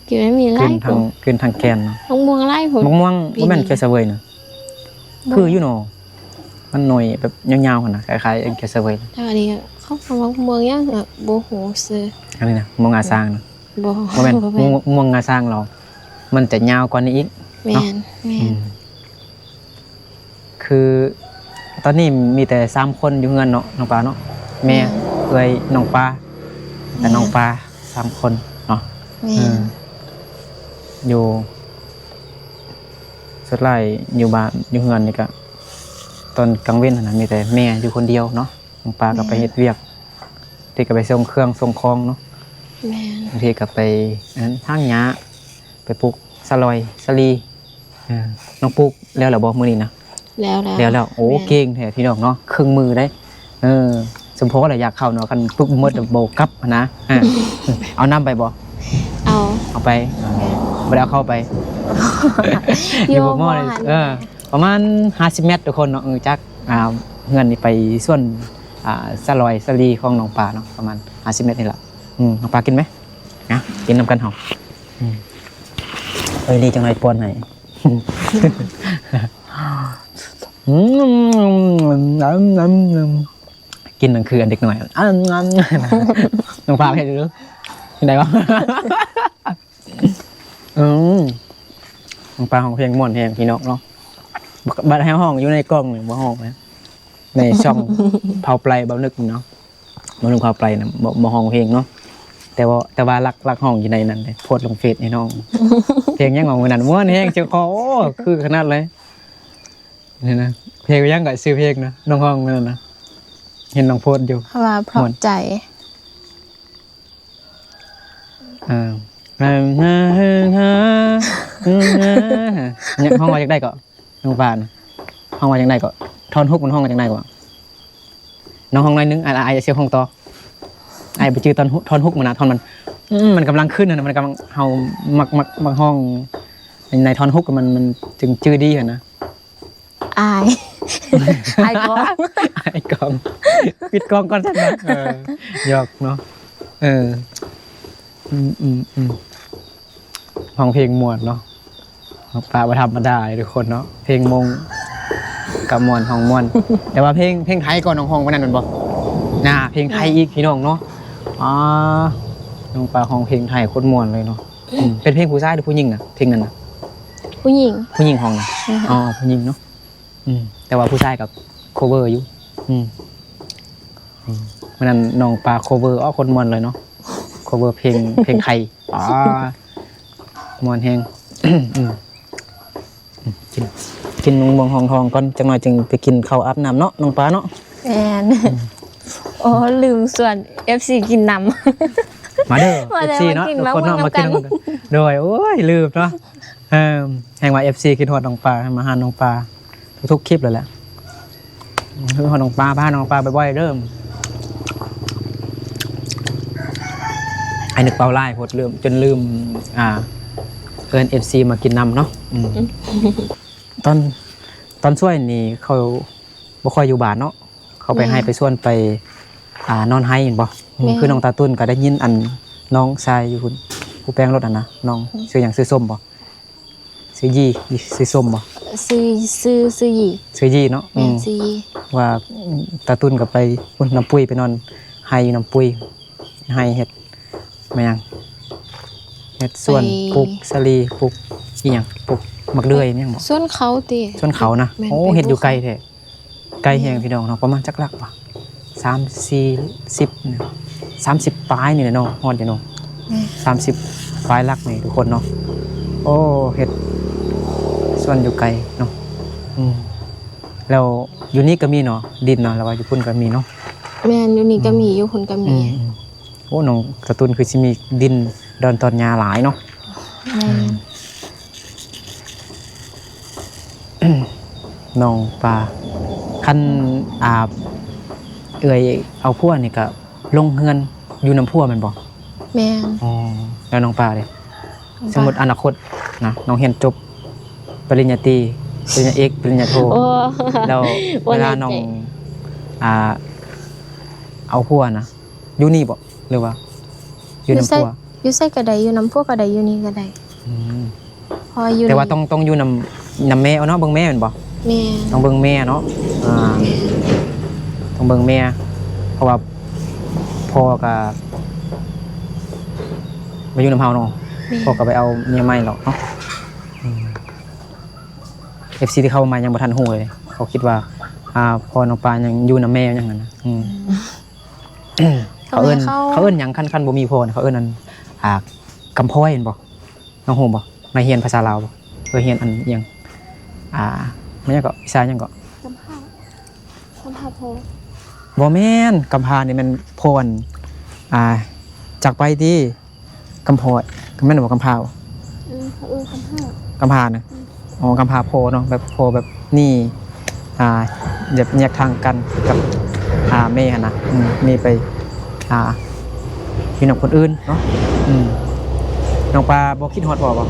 ກິນໃຫ້ມີຫຼາຍ ກິນທັງ ກິນທັງແກ່ນເນາະ. ໝາກມ່ວງຫຼາຍໂພດ. ໝາກມ່ວງບໍ່ແມ່ນ ປີນີ້ ແກ້ວສະເຫວີຍນະ. ບໍ່ ຄືຢູ່ເນາະ ມັນໜ່ວຍແບບຍາວໆຫັ້ນນະ ຄ້າຍໆແກ້ວສະເຫວີຍ. ແຕ່ອັນນີ້ເຂົາເອີ້ນໝາກມ່ວງຫຍັງ ບໍ່ຮູ້ຊື່. ອັນນີ້ນະ ມ່ວງງາຊ້າງນະ. ບໍ່ ບໍ່ແມ່ນ ບໍ່ແມ່ນ ມ່ວງ ມ່ວງງາຊ້າງເຮົາ ມັນຈະຍາວກວ່ານີ້ອີກ. ແມ່ນ ເນາະ ແມ່ນ ອືມ ຄືຕອນນີ້ມີແຕ່ສາມຄົນຢູ່ເຮືອນເນາະ ນ້ອງປາເນາະ. ແມ່ ແມ່ນ ເອື້ອຍ ນ້ອງປາ ແມ່ນ ແຕ່ນ້ອງປາ ສາມຄົນເນາະ. ແມ່ນ ເອີ ຢູ່ ສ່ວນຫຼາຍຢູ່ບ້ານ ຢູ່ເຮືອນນີ້ກະ ຕອນກາງເວັນຫັ້ນນະ ມີແຕ່ແມ່ຢູ່ຄົນດຽວເນາະ. ນ້ອງປາກໍໄປເຮັດວຽກ ແມ່ນ ບາງທີກໍໄປສົ່ງເຄື່ອງສົ່ງຂອງເນາະ. ແມ່ນ ບາງທີກໍໄປອັນນັ້ນ ຖາງຫຍ້າ ໄປປູກສະຫຼອຍສະຫຼີ. ເອີ ນ້ອງປູກແລ້ວລະບໍ່ມື້ນີ້ນະ? ແລ້ວແລ້ວ ແລ້ວແລ້ວ. ໂອ້ ແມ່ນ ເກັ່ງແທ້ພີ່ນ້ອງເນາະ ເຄິ່ງມື້ເດ້. ເອີ ສົມພໍລະຢາກເຂົ້າເນາະ ຄັນປຸກໝົດບໍ່ກັບຫັ້ນນະ. ເອີ ເອົານ້ຳໄປບໍ່? ເອົາ ເອົາໄປ. ໂອເຄ ບໍ່ໄດ້ເອົາເຂົ້າໄປ. ຢູ່ບໍ່ໝໍ້ ເອີ ປະມານຫ້າສິບແມັດທຸກຄົນເນາະ ເອີ ຈາກ ອ່າ ເຮືອນນີ້ໄປສວນ ອ່າ ສະຫຼອຍສະຫຼີຂອງນ້ອງປາເນາະ ປະມານຫ້າສິບແມັດນີ້ລະ. ອືມ ນ້ອງປາກິນໄໝ? ນະ ກິນນຳກັນເຮົາ. ອືມ ເອີຍ ດີ ຈັກໜ້ອຍປ້ອນໃຫ້. ອືມ ກິນນັ້ນຄືອັນເດັກນ້ອຍ. ນ້ອງປາເຮັດດູ ເປັນໃດວະ? ອືມ ນ້ອງປາຮ້ອງເພງມ່ວນແຮງພີ່ນ້ອງເນາະ. ບັດໃຫ້ຮ້ອງຢູ່ໃນກ້ອງນີ້ບໍ່ຮ້ອງນະ ໃນຊ່ອງເຜົາໄປເບົານຶກເນາະ. ບໍ່ ເລື່ອງເຂົ້າໄປນະ ບໍ່ ບໍ່ຮ້ອງເພງເນາະ ແຕ່ວ່າ ແຕ່ວ່າລັກ ລັກຮ້ອງຢູ່ໃນນັ້ນເດ້ ໂພສລົງເຟສໃຫ້ນ້ອງ. ເພງຫຍັງວະມື້ນັ້ນ ມ່ວນແຮງ ເຈົ້າຂອງ ໂອ້ ຄືຂະໜາດເລີຍ ນີ້ນະ. ເພງຫຍັງກະຊື່ເພງນະ ນ້ອງຮ້ອງມື້ນັ້ນນະ ເຫັນນ້ອງໂພສຢູ່ ເພາະວ່າເພາະໃຈ. ເອີ ຮ້ອງວ່າຈັ່ງໃດເກາະ? ນ້ອງປານ ຮ້ອງວ່າຈັ່ງໃດເກາະ? ທ່ອນຮຸກມັນຮ້ອງວ່າຈັ່ງໃດເກາະ? ນ້ອງຮ້ອງໜ້ອຍໜຶ່ງ ອ້າຍ ອ້າຍຊິຮ້ອງຕໍ່. ອ້າຍບໍ່ຈື່ທ່ອນຮຸກ ທ່ອນຮຸກມັນນະ ທ່ອນມັນ ອືມ ມັນກຳລັງຂຶ້ນນະ ມັນກຳລັງ ເຮົາມັກ ມັກ ມັກຮ້ອງໃນ ໃນທ່ອນຮຸກ ມັນ ມັນຈຶ່ງຈື່ດີຫັ້ນນະ. ອາຍ ອາຍກ້ອງ ອາຍກ້ອງ ປິດກ້ອງກ່ອນຊັ້ນນະ. ເອີ ຢອກເນາະ ເອີ ອືມ ອືມ ອືມ ຮ້ອງເພງມ່ວນເນາະ ນ້ອງປາບໍ່ທຳມະດາເດ້ທຸກຄົນເນາະ ເພງມົ້ງກະມ່ວນ ຮ້ອງມ່ວນ. ແຕ່ວ່າເພງ ເພງໄທກໍນ້ອງຮ້ອງປານນັ້ນແມ່ນບໍ່? ນາ ເພງໄທອີກພີ່ນ້ອງເນາະ. ອາ ນ້ອງປາຮ້ອງເພງໄທໂຄດມ່ວນເລີຍເນາະ. ອືມ ເປັນເພງຜູ້ຊາຍຫຼືຜູ້ຍິງນະ ເພງນັ້ນນະ? ຜູ້ຍິງ ຜູ້ຍິງຮ້ອງນະ. ອໍ ຜູ້ຍິງເນາະ. ອືມ ແຕ່ວ່າຜູ້ຊາຍກໍ cover ຢູ່. ອືມ ອືມ ມື້ນັ້ນນ້ອງປາ cover ອໍ ຄົນມ່ວນເລີຍເນາະ cover ເພງ ເພງໄທ. ອາ ມ່ວນແຮງ. ອືມ ອືມ ກິນ ກິນໝາກມ່ວງຮອງທອງກ່ອນ ຈັກໜ້ອຍຈຶ່ງໄປກິນເຂົ້າອາບນ້ຳເນາະ ນ້ອງປາເນາະ. ແມ່ນ. ອືມ ໂອ້ ລືມຊວນ ເອັຟຊີ ກິນນຳ. ມາເດີ ມາເດີ ເອັຟຊີ ເນາະ ມາກິນ ທຸກຄົນເນາະ ມາກິນ ມາກິນນຳກັນ. ໂດຍ ໂອ້ຍ ລືມເນາະ. ເອີ ແຮ່ງວ່າ ເອັຟຊີ ຄິດຮອດນ້ອງປາ ໃຫ້ມາຫານ້ອງປາທຸກໆຄລິບເລີຍແຫຼະ. ຄືຮອດນ້ອງປາ ພານ້ອງປາໄປບໍ່ອຍເດີ. ອ້າຍນຶກເປົ້າຫຼາຍໂພດ ລືມ ຈົນລືມ ອ່າ ເອີ້ນ ເອັຟຊີ ມາກິນນຳເນາະ. ອືມ ອືມ ຕອນ ຕອນຊ່ວຍນີ້ເຂົາບໍ່ຄ່ອຍຢູ່ບ້ານເນາະ ເຂົາໄປໄຮ່ ແມ່ນ ໄປສວນ ໄປ ອ່າ ນອນໄຮ່ແມ່ນບໍ່? ອືມ ແມ່ນ ຄືນ້ອງຕາຕຸ້ນກໍໄດ້ຍິນ ອັນ ນ້ອງຊາຍຢູ່ພຸ້ນ ຜູ້ແປງລົດຫັ້ນນະ ນ້ອງ ອືມ ຊື່ຫຍັງ? ຊື່ສົ້ມບໍ່? ເຊ ຊື່ຢີ່ ຊື່ສົ້ມບໍ່? ຊື່ ຊື່ ຊື່ຢີ່ ຊື່ຢີ່ເນາະ. ແມ່ນ ອືມ ຊື່ຢີ່. ວ່າ ອືມ ຕາຕຸນກໍໄປພຸ້ນ ນ້ຳປຸ້ຍ ໄປນອນໄຮ່ຢູ່ນ້ຳປຸ້ຍ ໄຮ່ເຮັດ ແມ່ນຫຍັງ ເຮັດສວນ ໄປ ປູກສາລີ ປູກອີ່ຫຍັງ ປູກໝາກເດືອຍ ແມ່ນຫຍັງບໍ່? ສວນເຂົ້າຕິ? ສວນເຂົ້ານະ. ແມ່ນ. ໂອ້ ໄປ ເຮັດຢູ່ໄກແທ້. ໄກແຮງ ແມ່ນ ພີ່ນ້ອງເນາະ. ປະມານຈັກຫຼັກວະ? ສາມ ສີ່ ສິບ ສາມສິບປາຍນີ້ແຫຼະເນາະ ຮອດຢູ່ເນາະ. ແມ່ນ. ສາມສິບປາຍຫຼັກນີ້ທຸກຄົນເນາະ. ໂອ້ ເຮັດສວນຢູ່ໄກເນາະ. ອືມ ແລ້ວຢູ່ນີ້ກໍມີເນາະ ດິນເນາະ ຫຼືວ່າຢູ່ພຸ້ນກໍມີເນາະ? ແມ່ນ ຢູ່ນີ້ກໍມີ ອືມ ຢູ່ພຸ້ນກໍມີ. ອືມ ອືມ ໂອ້ ນ້ອງກະຕຸນຄືຊິມີດິນດອນຕອນຫຍ້າຫຼາຍເນາະ. ແມ່ນ. ອືມ ນ້ອງປາ ຄັນ ອ່າ ເອື້ອຍເອົາຜົວນີ້ກະລົງເຮືອນຢູ່ນຳຜົວແມ່ນບໍ່? ແມ່ນ. ອໍ ແລ້ວນ້ອງປາເດ? ນ້ອງປາ ສົມມຸດອະນາຄົດນະ ນ້ອງຮຽນຈົບປະລິນຍາຕີ ປະລິນຍາເອກ ປະລິນຍາໂທ ໂອ້ ແລ້ວເວລານ້ອງ ບໍ່ແນ່ໃຈ ອ່າ ເອົາຜົວນະ ຢູ່ນີ້ບໍ່ ຫຼືວ່າຢູ່ນຳຜົວ? ຢູ່ໃສກໍໄດ້ ຢູ່ນຳຜົວກໍໄດ້ ຢູ່ນີ້ກໍໄດ້. ອືມ ເພາະວ່າຢູ່ ແຕ່ວ່າຕ້ອງ ຕ້ອງຢູ່ນຳ ນຳແມ່ເນາະ ເບິ່ງແມ່ແມ່ນບໍ່? ແມ່ນ. ຕ້ອງເບິ່ງແມ່ເນາະ. ອ່າ ຕ້ອງເບິ່ງແມ່ ເພາະວ່າພໍ່ກໍມາຢູ່ນຳເຮົາເນາະ. ແມ່ນ. ພໍ່ກໍໄປເອົາເມຍໃໝ່ແລ້ວເນາະ. ອືມ ເອັຟຊີ ທີ່ເຂົ້າມາຍັງບໍ່ທັນຮູ້ເລີຍ ເຂົາຄິດວ່າ ອ່າ ພໍ່ນ້ອງປາຍັງຢູ່ນຳແມ່ຫຍັງນັ້ນນະ. ອືມ ເຂົາເອີ້ນ ເຂົາເອີ້ນຫຍັງ ຄັນ ຄັນບໍ່ມີພໍ່ນີ້ ເຂົາເອີ້ນອັນ ອ່າ ກຳພ້ອຍແມ່ນບໍ່? ນ້ອງຮູ້ບໍ່? ນາຍຮຽນພາສາລາວບໍ່? ເອີ ຮຽນອັນຫຍັງ ອ່າ ມັນຫຍັງເກາະ ວິຊາຫຍັງເກາະ? ກຳພ້າ ກຳພ້າພໍ່. ບໍ່ແມ່ນ ກຳພ້ານີ້ແມ່ນພໍ່ ອ່າ ຈາກໄປຕິ. ກຳພ້ອຍ ແມ່ນບໍ່ ກຳພ້າບໍ່? ເອີ ເຂົາເອີ້ນກຳພ້າ ກຳພ້ານະ. ອືມ ອໍ ກຳພ້າພໍ່ເນາະ ແບບພໍ່ແບບນີ້ ອ່າ ແບບແຍກທາງກັນກັບ ອ່າ ແມ່ຫັ້ນນະ. ອືມ ແມ່ໄປ ອ່າ ຢູ່ນຳຄົນອື່ນເນາະ. ອືມ ນ້ອງປາບໍ່ຄິດຮອດພໍ່ບໍ່?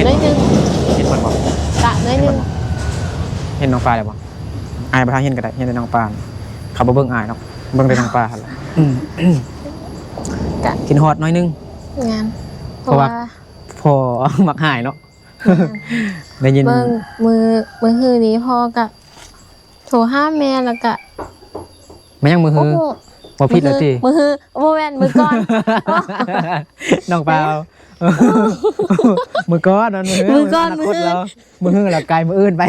ໜ້ອຍໜຶ່ງ. ຄິດຮອດບໍ່? ກະໜ້ອຍໜຶ່ງ. ເຫັນນ້ອງປາແລ້ວບໍ່? ອ້າຍບໍ່ທັນເຫັນກໍໄດ້ ເຫັນແຕ່ນ້ອງປາ ເຂົາບໍ່ເບິ່ງອ້າຍດອກ ເບິ່ງແຕ່ນ້ອງປາຫັ້ນແຫຼະ. ອືມ ກະຄິດຮອດໜ້ອຍໜຶ່ງ. ແມ່ນ. ເພາະວ່າ ເພາະວ່າພໍ່ມັກຫາຍເນາະ. ແມ່ນ. ໄດ້ຍິນ ເບິ່ງ ມື້ ມື້ຮືນີ້ພໍ່ກະໂທຫາແມ່ ແລ້ວກະ ແມ່ນຫຍັງມື້ຮື? ໂອ້ໂຫ ເວົ້າຜິດແລ້ວຕິ? ມື້ຮື ມື້ຮື ບໍ່ແມ່ນ ມື້ກ່ອນ ນ້ອງປາ ມື້ກ່ອນນັ້ນ ມື້ ມື້ກ່ອນ ມື້ຮື ມື້ຮືແລ້ວ ມື້ຮືແລ້ວກາຍມື້ອື່ນໄປ.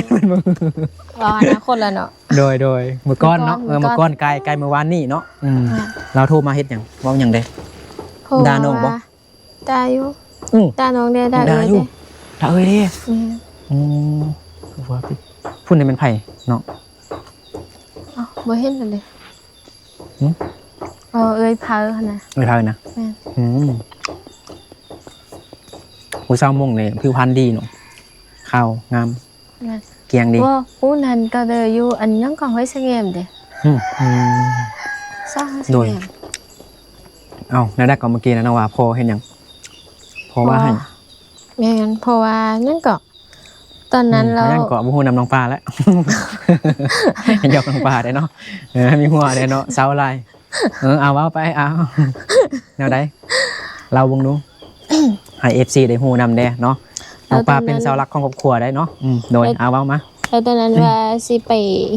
ເວົ້າອະນາຄົດແລ້ວເນາະ. ໂດຍ ໂດຍ ມື້ກ່ອນເນາະ. ມື້ກ່ອນ ເອີ ມື້ກ່ອນ ມື້ກ່ອນກາຍ ກາຍມື້ວານນີ້ເນາະ. ອືມ ອ່າ ລາວໂທມາເຮັດຫຍັງ? ເວົ້າຫຍັງເດ້? ໂທມາ ດ່ານ້ອງບໍ່? ດ່າຢູ່. ອືມ ດ່ານ້ອງແດ່ ດ່າເອື້ອຍແດ່. ດ່າເອື້ອຍເດ້? ແມ່ນ. ອືມ ວ່າຕິ ຜູ້ນີ້ແມ່ນໃຜເນາະ? ອ້າວ ບໍ່ເຫັນແລ້ວເດ້. ຫຶ? ເອີ ເອື້ອຍເພີຫັ້ນນະ. ເອື້ອຍເພີນະ? ແມ່ນ. ອືມ ຜູ້ສາວມົ້ງນີ້ຜິວພັນດີເນາະ ຂາວງາມ. ແມ່ນ. ກຽງດີ. ບໍ່ ຜູ້ນັ້ນກໍເດີຢູ່ອັນຫຍັງກໍ ຫ້ວຍສະແງມເດ້. ອືມ ອືມ ສາວຫ້ວຍສະແງມ. ໂດຍ. ເອົ້າ ແນວໃດກໍເມື່ອກີ້ນະ ນ້ອງວ່າພໍ່ເຮັດຫຍັງ? ພໍ່ວ່າໃຫ້. ແມ່ນ ເພາະວ່າຫຍັງເກາະ ຕອນນັ້ນ ອືມ ລາວ ເຮົາຍັງເກາະບໍ່ຮູ້ນຳນ້ອງປາແຫຼະ. ຢອກນ້ອງປາໄດ້ເນາະ. ເອີ ມີຫົວໄດ້ເນາະ ເຊົາຫຼາຍ. ເອີ ເອົາ ເວົ້າໄປ ເອົາ ແນວໃດ ເລົ່າເບິ່ງດູ ໃຫ້ເອັຟຊີໄດ້ຮູ້ນຳແດ່ເນາະ. ນ້ອງປາເປັນເສົາຫຼັກຂອງຄອບຄົວໄດ້ເນາະ. ອືມ ໂດຍ ເອົາ ເວົ້າມາ. ແລ້ວຕອນນັ້ນ ອືມ ວ່າຊິໄປ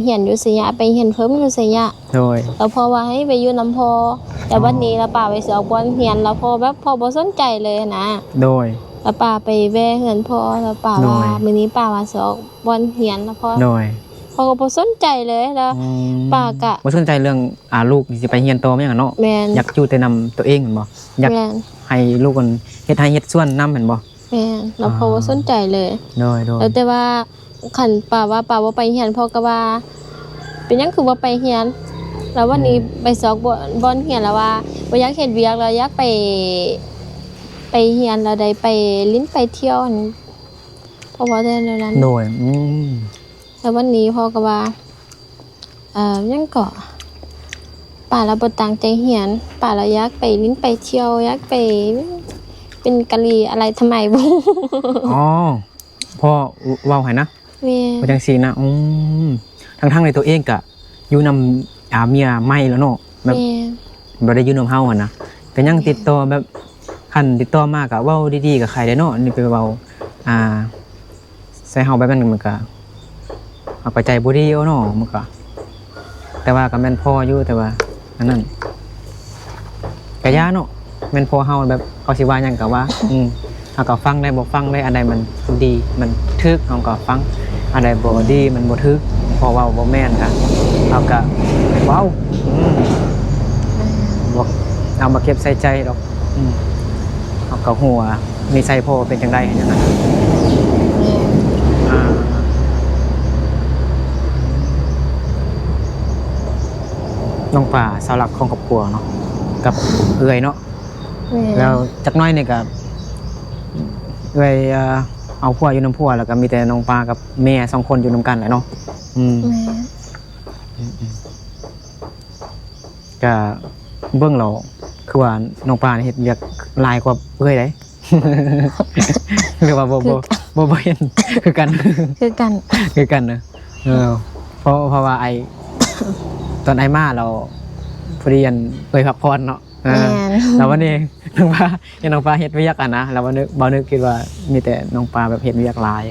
ຮຽນຢູ່ໄຊຍະ ໄປຮຽນເພີ່ມຢູ່ໄຊຍະ. ໂດຍ. ແລ້ວພໍ່ວ່າໃຫ້ໄປຢູ່ນຳພໍ່ ແຕ່ບັດນີ້ ອໍ ລາວປາໄປສອກບ່ອນຮຽນ ແລ້ວພໍ່ແບບ ພໍ່ບໍ່ສົນໃຈເລີຍຫັ້ນນະ. ໂດຍ. ລາວປາໄປແວ່ເຮືອນພໍ່ ລາວປາວ່າ ໂດຍ ມື້ນີ້ປາມາສອກບ່ອນຮຽນ ແລ້ວພໍ່ ໂດຍ ພໍ່ກໍບໍ່ສົນໃຈເລີຍ ແລ້ວ ອືມ ປາກະ ບໍ່ສົນໃຈເລື່ອງ ອ່າ ລູກຊິໄປຮຽນຕໍ່ແມ່ນຫຍັງເນາະ. ແມ່ນ. ຢາກຢູ່ແຕ່ນຳຕົວເອງແມ່ນບໍ່? ຢາກ ແມ່ນ ໃຫ້ລູກເຮັດໄຮ່ເຮັດສວນນຳແມ່ນບໍ່? ແມ່ນ. ແລ້ວ ອໍ ພໍ່ບໍ່ສົນໃຈເລີຍ. ໂດຍໆ. ແລ້ວແຕ່ວ່າ ຄັນປາວ່າປາບໍ່ໄປຮຽນ ພໍ່ກໍວ່າ ເປັນຫຍັງຄືບໍ່ໄປຮຽນ? ແລ້ວວັນນີ້ ອືມ ໄປຊອກບ່ອນ ບ່ອນຮຽນ ແລ້ວວ່າບໍ່ຢາກເຮັດວຽກ ແລ້ວຢາກໄປ ໄປຮຽນ ແລ້ວໄດ້ໄປຫຼິ້ນໄປທ່ຽວຫັ້ນ ພໍ່ເວົ້າແຕ່ແນວນັ້ນ. ໂດຍ. ອືມ. ແລ້ວວັນນີ້ພໍ່ກໍວ່າ ເອີ ຫຍັງເກາະ ປາລະບໍ່ຕັ້ງໃຈຮຽນ ປາລະຢາກໄປຫຼິ້ນໄປທ່ຽວ ຢາກໄປເປັນກະຫຼີອາໄລທຳໄມບໍ່. ອໍ ພໍ່ເວົ້າໃຫ້ນະ. ແມ່ນ. ວ່າຈັ່ງຊີ້ນະ. ອືມ ທັງໆທີ່ຕົວເອງກະຢູ່ນຳ ອ່າ ເມຍໃໝ່ແລ້ວເນາະ ແບບ ແມ່ນ ບໍ່ໄດ້ຢູ່ນຳເຮົາຫັ້ນນະ ກໍຍັງ ແມ່ນ ຕິດຕໍ່ແບບ ຄັນຕິດຕໍ່ມາກໍເວົ້າດີໆກັບໃຜໄດ້ເນາະ ນີ້ໄປເວົ້າ ອ່າ ໃສ່ເຮົາແບບນັ້ນ ມັນກໍ ເຮົາກໍໃຈບໍ່ດີເອົາເນາະ ມັນກໍ ແຕ່ວ່າກໍແມ່ນພໍຢູ່ ແຕ່ວ່າອັນນັ້ນ ກະຢ່າເນາະ ແມ່ນພໍເຮົາແບບ ເຂົາຊິວ່າຫຍັງກະວ່າ ອືມ ເຮົາກະຟັງໄດ້ ບໍ່ຟັງໄດ້ ອັນໃດມັນດີ ມັນຖືກ ເຮົາກະຟັງ ອັນໃດບໍ່ດີ ມັນບໍ່ຖືກ ເພາະເວົ້າບໍ່ແມ່ນກະ ເຮົາກະເວົ້າ ອືມ ບໍ່ເອົາມາເກັບໃສ່ໃຈດອກ ອືມ ເຮົາກະຮູ້ວ່ານິໄສພໍ່ເປັນຈັ່ງໃດຫັ້ນນະ ແມ່ນ ອ່າ ນ້ອງປາເສົາຫຼັກຂອງຄອບຄົວເນາະ ກັບເອື້ອຍເນາະ ແມ່ນ ແລ້ວຈັກໜ້ອຍນີ້ກໍເອື້ອຍ ເອີ ເອົາຜົວຢູ່ນຳຜົວ ແລ້ວກໍມີແຕ່ນ້ອງປາກັບແມ່ສອງຄົນຢູ່ນຳກັນແຫຼະເນາະ ອືມ ແມ່ນ ອືມໆ ກະເບິ່ງແລ້ວຄືວ່ານ້ອງປານີ້ເຮັດວຽກຫຼາຍກວ່າເອື້ອຍໃດ ຫຼືວ່າບໍ່ ຄື ບໍ່ ບໍ່ ບໍ່ເຫັນ ຄືກັນ ຄືກັນ ຄືກັນນະ ເອີ ເພາະ ເພາະວ່າອ້າຍ ຕອນອ້າຍມາແລ້ວ ພໍດີອັນເອື້ອຍພັກຜ່ອນເນາະ ເອີ ແມ່ນ ແລ້ວວັນນີ້ນ້ອງປາ ເຫັນນ້ອງປາເຮັດວຽກຫັ້ນນະ ແລ້ວບ່າວນຶກ ບ່າວນຶກຄິດວ່າມີແຕ່ນ້ອງປາແບບເຮັດວຽກຫຼາຍ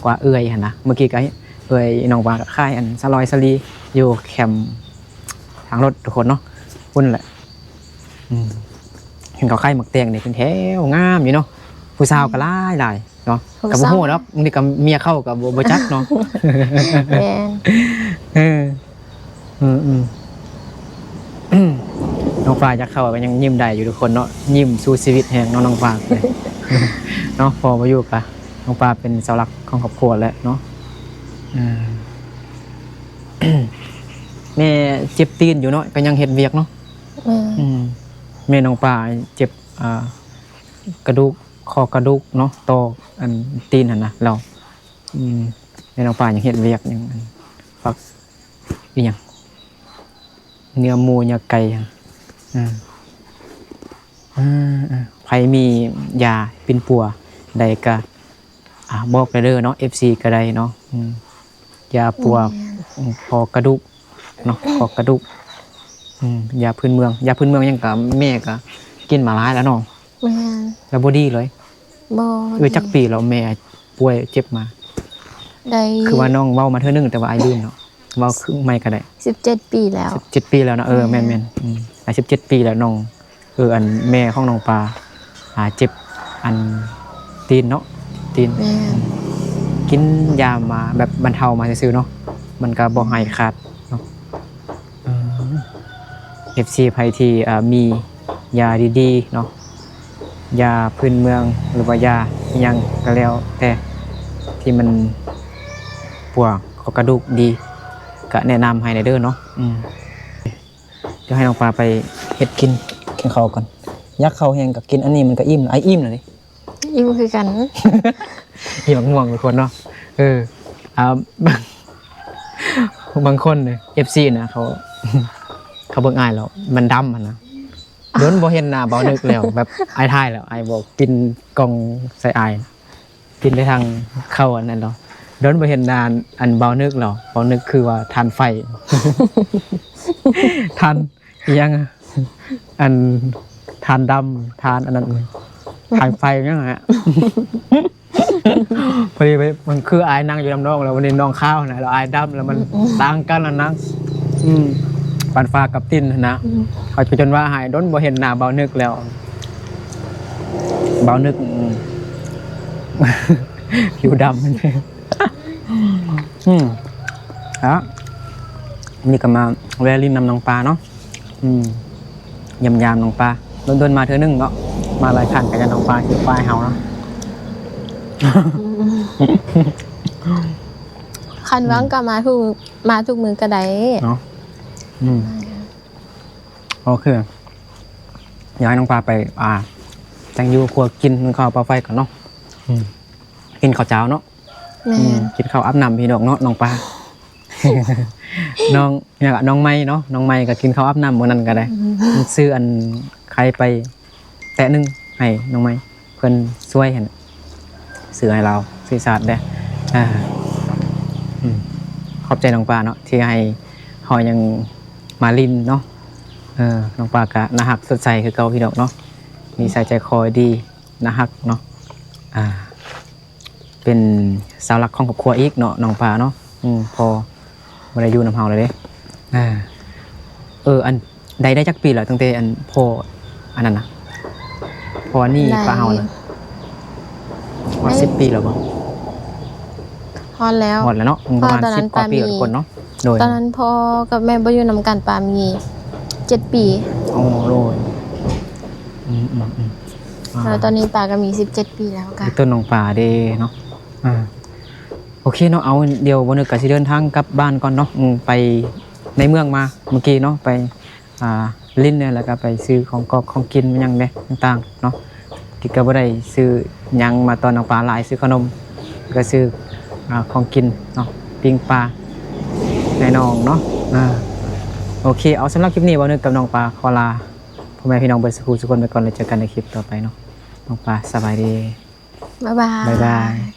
ກວ່າເອື້ອຍຫັ້ນນະ ເມື່ອກີ້ກໍເອື້ອຍນ້ອງປາກໍຂາຍອັນສະຫຼອຍສະຫຼີຢູ່ແຄມທາງລົດທຸກຄົນເນາະ ພຸ້ນແຫຼະ ອືມ ເຫັນເຂົາຂາຍໝາກແຕງນີ້ເປັນແຖວງາມຢູ່ເນາະ ຜູ້ສາວກໍຫຼາຍໆ ເນາະ ຜູ້ ກໍບໍ່ຮູ້ດອກ ສາວ ບາງທີກໍເມຍເຂົາກໍບໍ່ ບໍ່ຈັກເນາະ ແມ່ນ ເອີ ອືມໆ ນ້ອງປາຢາກເຂົ້າກໍຍັງຍິ້ມໄດ້ຢູ່ທຸກຄົນເນາະ ຍິ້ມສູ້ຊີວິດແຮງເນາະ ນ້ອງປາເນາະ ພໍ່ບໍ່ຢູ່ກໍ ນ້ອງປາເປັນເສົາຫຼັກຂອງຄອບຄົວແຫຼະເນາະ ອືມ ແມ່ເຈັບຕີນຢູ່ເນາະ ກໍຍັງເຮັດວຽກເນາະ ແມ່ນ ອືມ ແມ່ນ້ອງປາເຈັບ ອ່າ ກະດູກ ຂໍ້ກະດູກເນາະ ຕໍ່ອັນຕີນຫັ້ນນະ ແລ້ວ ອືມ ແມ່ນ້ອງປາຍັງເຮັດວຽກ ຍັງອັນ ຝັກອີ່ຫຍັງ ເນື້ອໝູເນື້ອໄກ່ ອືມ ອືມ ໃຜມີຢາປິ່ນປົວໃດກະ ອ່າ ບອກໄດ້ເດີເນາະ ເອັຟຊີ ກໍໄດ້ເນາະ ອືມ ຢາປົວ ແມ່ນ ອືມ ຂໍ້ກະດູກເນາະ ຂໍ້ກະດູກ ອືມ ຢາພື້ນເມືອງ ຢາພື້ນເມືອງຫຍັງກະແມ່ກະກິນມາຫຼາຍແລ້ວເນາະ ແມ່ນ ແລ້ວບໍ່ດີເລີຍ ບໍ່ ເອີ ດີ ຈັກປີແລ້ວແມ່ປ່ວຍເຈັບມາ ໄດ້ ຄືວ່ານ້ອງເວົ້າມາເທື່ອໜຶ່ງ ແຕ່ວ່າອ້າຍລືມເນາະ ເວົ້າຄືໃໝ່ກໍໄດ້ ສິບເຈັດປີແລ້ວ ສິບເຈັດປີແລ້ວເນາະ ເອີ ແມ່ນ ແມ່ນ ອືມ ຫຼາຍສິບເຈັດປີແລ້ວນ້ອງ ເອີ ອັນແມ່ຂອງນ້ອງປາ ອ່າ ເຈັບອັນຕີນເນາະ ຕີນ ແມ່ນ ກິນຢາມາແບບບັນເທົາມາຊື່ໆເນາະ ມັນກໍບໍ່ຫາຍຂາດເນາະ ເອີ ເອັຟຊີ ໃຜທີ່ ອ່າ ມີຢາດີໆເນາະ ຢາພື້ນເມືອງ ຫຼືວ່າຢາອີ່ຫຍັງກໍແລ້ວແຕ່ ທີ່ມັນປົວກະດູກດີ ກະແນະນຳໃຫ້ແດ່ເດີເນາະ ອືມ ດຽວໃຫ້ນ້ອງປາໄປເຮັດກິນ ກິນເຂົ້າກ່ອນ ຢາກເຂົ້າແຮງກໍກິນອັນນີ້ມັນກໍອີ່ມ ອ້າຍອີ່ມແລ້ວເດ້ ອີ່ມຄືກັນ ອີ່ມໝາກມ່ວງທຸກຄົນເນາະ ເອີ ອ່າ ບາງຄົນເນາະ ເອັຟຊີນະ ເຂົາ ເຂົາເບິ່ງອ້າຍແລ້ວມັນດຳຫັ້ນນະ ດົນບໍ່ເຫັນໜ້າບ່າວນຶກແລ້ວ ແບບອ້າຍຖ່າຍແລ້ວ ອ້າຍບອກປິ່ນກ້ອງໃສ່ອ້າຍ ປິ່ນໄປທາງເຂົ້າອັນນັ້ນແລ້ວ ດົນບໍ່ເຫັນໜ້າອັນບ່າວນຶກແລ້ວ ບ່າວນຶກຄືວ່າຖ່ານໄຟ ຖ່ານ ອີ່ຫຍັງ ອັນ ຖ່ານດຳ ຖ່ານອັນນັ້ນ ຖ່ານໄຟຫຍັງຫັ້ນແຫຼະ ພໍດີໄປ ມັນຄືອ້າຍນັ່ງຢູ່ນຳນ້ອງ ແລ້ວວັນນີ້ນ້ອງຂາວຫັ້ນນະ ແລ້ວອ້າຍດຳ ແລ້ວມັນ ອືມໆ ຕ່າງກັນຫັ້ນນະ ອືມ ປານຟ້າກັບດິນຫັ້ນນະ ອືມ ເຂົາຈົນວ່າຫາຍ ດົນບໍ່ເຫັນໜ້າບ່າວນຶກແລ້ວ ບ່າວນຶກ ອືມ ຜິວດຳ ອືມ ອະ ນີ້ກໍມາແວ່ຫຼິ້ນນຳນ້ອງປາເນາະ ອືມ ຢ້ຽມຢາມນ້ອງປາ ດົນໆມາເທື່ອໜຶ່ງເນາະ ມາຫຼາຍຄັ້ງກໍຢ້ານນ້ອງປາຊິປ້າຍເຮົາເນາະ ຄັນວ່າງ ອືມ ກໍມາທຸກ ມາທຸກມື້ກໍໄດ້ເນາະ ອືມ ໂອເຄ ຢາກໃຫ້ນ້ອງປາໄປ ອ່າ ແຕ່ງຢູ່ຄົວກິນ ກິນເຂົ້າເປົ່າໄຟກ່ອນເນາະ ອືມ ກິນເຂົ້າເຈົ້າເນາະ ແມ່ນ ອືມ ກິນເຂົ້າອາບນ້ຳພີ່ນ້ອງເນາະ ນ້ອງປາ ນ້ອງ ຫຍັງ ນ້ອງໄມ້ເນາະ ນ້ອງໄມ້ກໍກິນເຂົ້າອາບນ້ຳມື້ນັ້ນກໍໄດ້ ອືມ ຊື້ອັນໄຂ່ໄປແຕະໜຶ່ງໃຫ້ນ້ອງໄມ້ ເພິ່ນຊ່ວຍຫັ້ນ ຊື້ໃຫ້ລາວ ຊື້ສາດແດ່ ອ່າ ອືມ ຂອບໃຈນ້ອງປາເນາະ ທີ່ໃຫ້ເຮົາຍັງມາຫຼິ້ນເນາະ ເອີ ນ້ອງປາກໍໜ້າຮັກສົດໃສຄືເກົ່າພີ່ນ້ອງເນາະ ນິໄສໃຈຄໍດີ ໜ້າຮັກເນາະ ອ່າ ເປັນເສົາຫຼັກຂອງຄອບຄົວອີກເນາະ ນ້ອງປາເນາະ. ອືມ ພໍ່ບໍ່ໄດ້ຢູ່ນຳເຮົາແລ້ວເດ້. ອ່າ ເອີ ອັນ ໄດ້ ໄດ້ຈັກປີແລ້ວ ຕັ້ງແຕ່ອັນພໍ່ອັນນັ້ນນະ ພໍ່ອັນນີ້ ໄດ້ ປ້າເຮົານະ ຮອດ ໄດ້ ສິບປີແລ້ວບໍ່? ຮອດແລ້ວ ຮອດແລ້ວເນາະ ປະມານ ເພາະວ່າຕອນນັ້ນ ສິບກວ່າປີແລ້ວ ປາມີ ທຸກຄົນເນາະ. ໂດຍ ຕອນນັ້ນພໍ່ກັບແມ່ບໍ່ຢູ່ນຳກັນ ປາມີເຈັດປີ. ໂອ້ ໂດຍ ອືມໆໆ ອ່າ ແລ້ວຕອນນີ້ປາກໍມີສິບເຈັດປີແລ້ວກະ ເປັນຕົ້ນນ້ອງປາເດ້ເນາະ. ອ່າ ໂອເຄເນາະ ເອົາ ດຽວບໍ່ນຶກກໍຊິເດີນທາງກັບບ້ານກ່ອນເນາະ. ອືມ ໄປໃນເມືອງມາມື້ກີ້ເນາະ ໄປ ອ່າ ຫຼິ້ນແດ່ ແລ້ວກໍໄປຊື້ຂອງກອກຂອງກິນຫຍັງແດ່ຕ່າງໆເນາະ. ກິດກໍບໍ່ໄດ້ຊື້ຫຍັງມາຕ້ອນນ້ອງປາຫຼາຍ ຊື້ຂະໜົມ ແລ້ວກໍຊື້ ອ່າ ຂອງກິນເນາະ ປີ້ງປາໃຫ້ນ້ອງເນາະ. ອ່າ ໂອເຄ ເອົາ ສຳລັບຄລິບນີ້ ເວົ້າເຖິງກັບນ້ອງປາ ຂໍລາພໍ່ແມ່ພີ່ນ້ອງເບິດສູ່ຜູ້ສູ່ຄົນໄປກ່ອນ ແລ້ວເຈີກັນໃນຄລິບຕໍ່ໄປເນາະ. ນ້ອງປາ ສະບາຍດີ ບາຍບາຍ ບາຍບາຍ.